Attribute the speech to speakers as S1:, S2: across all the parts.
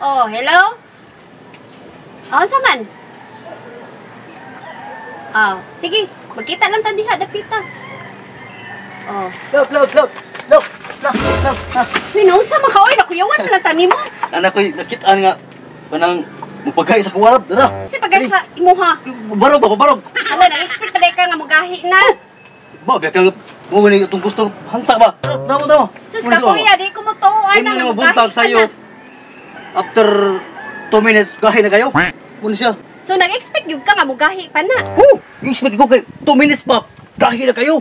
S1: Oh, hello? Oh, unsa man? Oh, sige. Magkita lang ta diha dapita. Oh.
S2: Love, love, love. Love, love, love.
S1: Uy, naunsa man ka oy, nakuyawan man lang ta nimo.
S2: Anak ko'y nakitaan nga kanang mupagay sa kuwarab dara.
S1: Kasi pagay sa imuha.
S2: Barog ba, barog.
S1: Ala, nag-expect pa ka nga mugahi na.
S2: Ba, kaya kang mo ni itong gusto hansa ba? Tara mo, tara mo.
S1: Sus ka kuya, di ko mo tuoan
S2: Imo
S1: na
S2: na
S1: nga
S2: buntag
S1: mugahi pa
S2: sayo.
S1: na.
S2: After 2 minutes gahi na kayo. Muna siya.
S1: So nag-expect gyud ka nga mugahi pa na.
S2: Oh, expect ko kay 2 minutes pa. Gahi na kayo.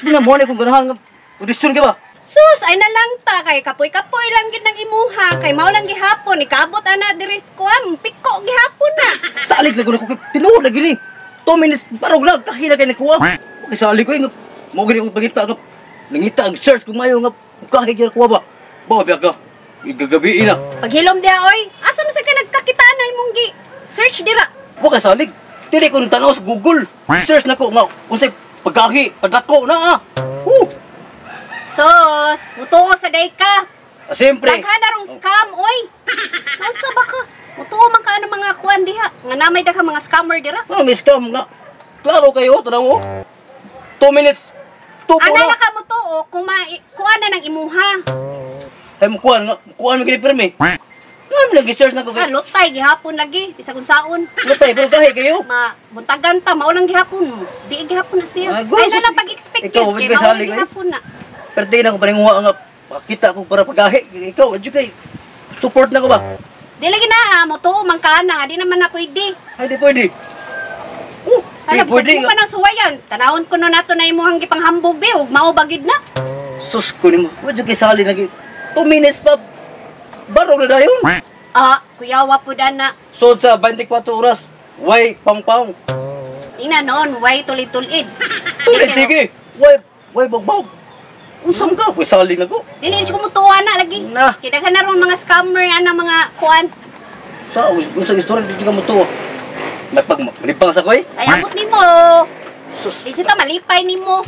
S2: Di na mo na kung ganahan nga kondisyon ka ba?
S1: Sus, ay na lang ta kay kapoy-kapoy lang gid nang imuha kay mao lang gihapon ikabot ana diri sa kuan, piko gihapon na.
S2: Salig lang ko na ko kay tinuod lagi ni. 2 minutes barog lang gahi na kay nakuha. Okay, salig ko nga mo gani ko pangita nga nangita ang search kung mayo nga gahi gyud kuha ba. Ba biya ka. Igagabi na.
S1: Paghilom diha oy, asa man sa ka nagkakita na imong gi search dira?
S2: Wa ka salig. Dili ko tanaw sa Google. Search nako nga unsay paggahi, padako na ah.
S1: Sus, mutuo sa day ka.
S2: Ah, siyempre.
S1: Daghan na rong scam oy. Unsa ba ka? Mutuo man ka ng mga kuan diha. Nga namay daghang mga scammer dira.
S2: Ano may scam nga? Klaro kayo, tanaw mo. 2 minutes. 2
S1: Ana
S2: na.
S1: na ka mutuo kung kuan na ng imuha.
S2: Ay mo kuan nga, kuan mo gini pirmi. Nga mo lagi search nako
S1: Ah,
S2: kay.
S1: lutay gihapon lagi bisag unsaon.
S2: Lutay pero gahi kayo.
S1: Ma buntagan ta mao lang gihapon. Di gihapon na siya.
S2: Ah, go,
S1: Ay na
S2: sus-
S1: lang pag-expect
S2: ikaw,
S1: yun,
S2: wag
S1: kay
S2: ka
S1: mao lang
S2: sali, kay.
S1: gihapon na.
S2: Pero di na ko paninguha nga pakita ko para pagahi. Ikaw, adyo kay support na ko ba?
S1: Di lagi na ah, mutuo man ka na, di naman na pwede.
S2: Ay di pwede. Oh, di
S1: Ano,
S2: pwede.
S1: bisag mo pa ng suwayan. Tanawon ko no nato na imuhang gipanghambog be ug mao ba gid na.
S2: Sus ko nimo. Adyo kay sali lagi. 2 minutes pa. Barog na dayon.
S1: Ah, kuyawa pud ana.
S2: So sa 24 oras, way pangpang.
S1: Ina noon, way tulid-tulid.
S2: Tuloy sige. Way way bagbag. Unsam ka koy sali na ko.
S1: Dili ko mutuo na lagi.
S2: Na.
S1: Kay daghan na ron mga scammer ana mga kuan.
S2: Sa unsa istorya di ka mutuo. Napag malipang sa koy.
S1: Ay abot nimo.
S2: Sus,
S1: Di jud ta malipay nimo.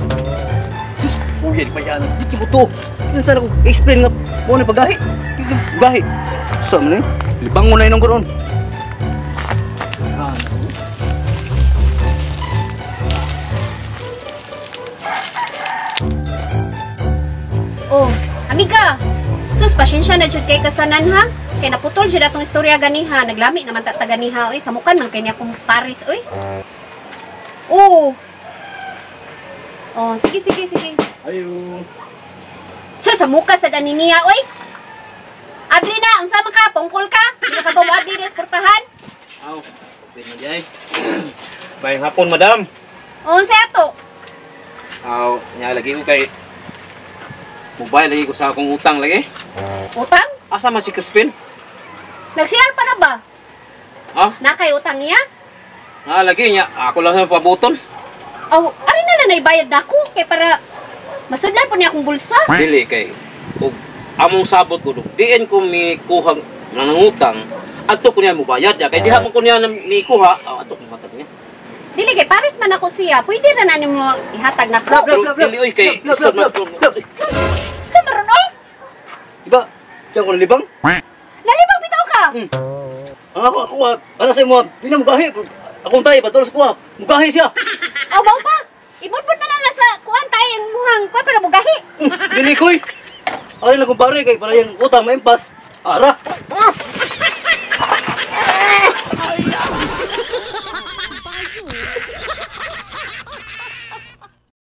S2: sus, uy, di pa yan. Di ka mutuo. Unsa na ko explain nga mo ni pagahi. Di ka gahi. Sa man ni? Libang mo na inong karon.
S1: Oh, amiga. Sus, pasensya na jud kay kasanan ha. Kay naputol jud atong istorya ganiha. Naglami naman ta ganiha oy. Samukan man kay niya akong Paris oy. Oh. Oh, sige sige sige.
S2: Ayo.
S1: Sus, samuka sa dani niya oy. Abli na, unsa man ka? Pungkol ka? Di ka ba moabli di esportahan?
S3: Aw, pwede na di ay. Mayong hapon, madam.
S1: Oh, unsa ato?
S3: Aw, nya lagi ko kay mobile lagi ko sa akong utang lagi.
S1: Utang?
S3: Asa man si Crispin?
S1: Nag-CR pa na ba?
S3: Ha?
S1: Na kay utang niya?
S3: Ah, lagi niya. Ako lang sa pabuton.
S1: Oh, ari na lang naibayad nako kay para masudlan po niya akong bulsa.
S3: Dili kay og among sabot ko dug. Diin ko mikuha nangutang. Adto ko niya mobayad ya kay diha man ko niya mikuha, ato ko matag niya.
S1: Dili kay pares man ako siya. Pwede ra na nimo ihatag nako.
S2: Love, love, love,
S3: Dili oy kay
S2: love,
S3: isod
S2: love,
S3: man
S2: love,
S3: ko.
S2: love.
S1: Sa maron oy.
S2: Diba? Kaya ko nalibang?
S1: Nalibang bitaw ka.
S2: Ang ako, ako, ana sa imo, pinamugahi. Akong tayo, patulog sa kuha. Mugahi siya.
S1: Aw baw pa. Ibudbud na lang na sa kuan tayo ang muhang kuan para mugahi.
S2: Dili koy. Ari lang kumpare kay para yung utang maimpas. Ara.